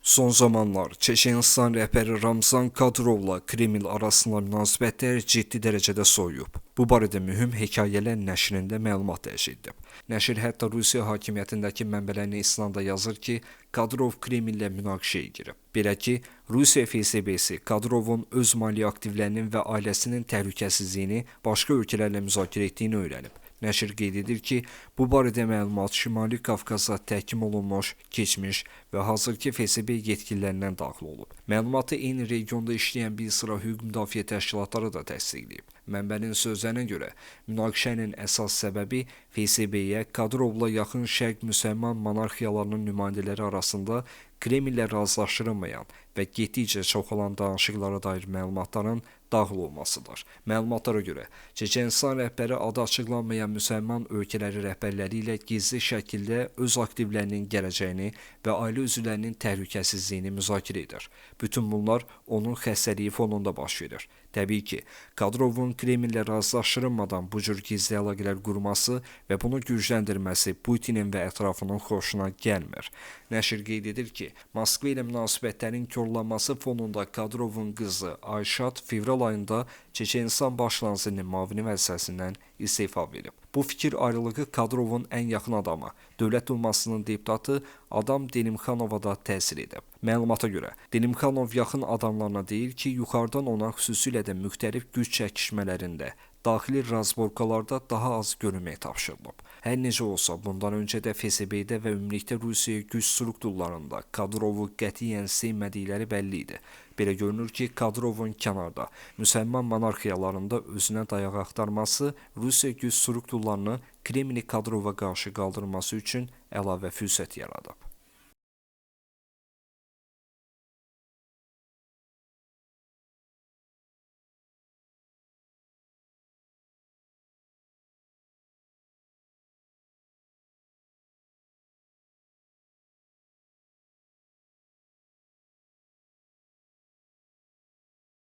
Son zamanlar Çeçenistan rəhbəri Ramzan Kadırovla Kreml arasında münasibətlər ciddi dərəcədə soyuyub. Bu barədə mühüm hekayələr nəşrində məlumat dərc edilib. Nəşr hətta Rusiya hakimiyyətindəki mənbələrinə istinadla yazır ki, Kadırov Kremllə münaqişəyə girib. Belə ki, Rusiya FSB-si Kadırovun öz maliyyə aktivlərinin və ailəsinin təhlükəsizliyini başqa ölkələrlə müzakirə etdiyini öyrənib. Nəşr qeyd edir ki, bu barədə məlumat Şimali Qafqaza təhkim olunmuş, keçmiş və hazırki FSB yetkililərindən daxil olub. Məlumatı eyni regionda işləyən bir sıra hüquq müdafiə təşkilatları da təsdiqləyib. Mənbənin sözlərinə görə, münaqişənin əsas səbəbi FSB-yə Kadırovla yaxın Şərq müsəlman monarxiyalarının nümayəndələri arasında Kremllə razılaşdırılmayan və getdikcə çoxalan danışıqlara dair məlumatların daxil olmasıdır. Məlumatlara görə, Çeçenistan rəhbəri adı açıqlanmayan müsəlman ölkələri rəhbərləri ilə gizli şəkildə öz aktivlərinin gələcəyini və ailə üzvlərinin təhlükəsizliyini müzakirə edir. Bütün bunlar onun xəstəliyi fonunda baş verir. Təbii ki, Kadırovun Kremllə razılaşdırılmadan bu cür gizli əlaqələr qurması və bunu gücləndirməsi Putinin və ətrafının xoşuna gəlmir. Nəşr qeyd edir ki, Moskva ilə münasibətlərin korlanması fonunda Kadırovun qızı Ayşat fevral ayında Çeçenistan baş nazirinin müavini vəzifəsindən istefa verib. Bu fikir ayrılığı Kadırovun ən yaxın adamı, Dövlət Dumasının deputatı Adam Delimxanova da təsir edib. Məlumata görə, Delimxanov yaxın adamlarına deyir ki, yuxarıdan ona xüsusilə də müxtəlif güc çəkişmələrində, daxili razborkalarda daha az görünmək tapşırılıb. Hər necə olsa, bundan öncə də FSB-də və ümumilikdə Rusiya güc strukturlarında Kadırovu qətiyyən sevmədikləri bəlli idi. Belə görünür ki, Kadırovun kənarda, müsəlman monarxiyalarında özünə dayaq axtarması Rusiya güc strukturlarını Kremli Kadırova qarşı qaldırması üçün əlavə fürsət yaradıb.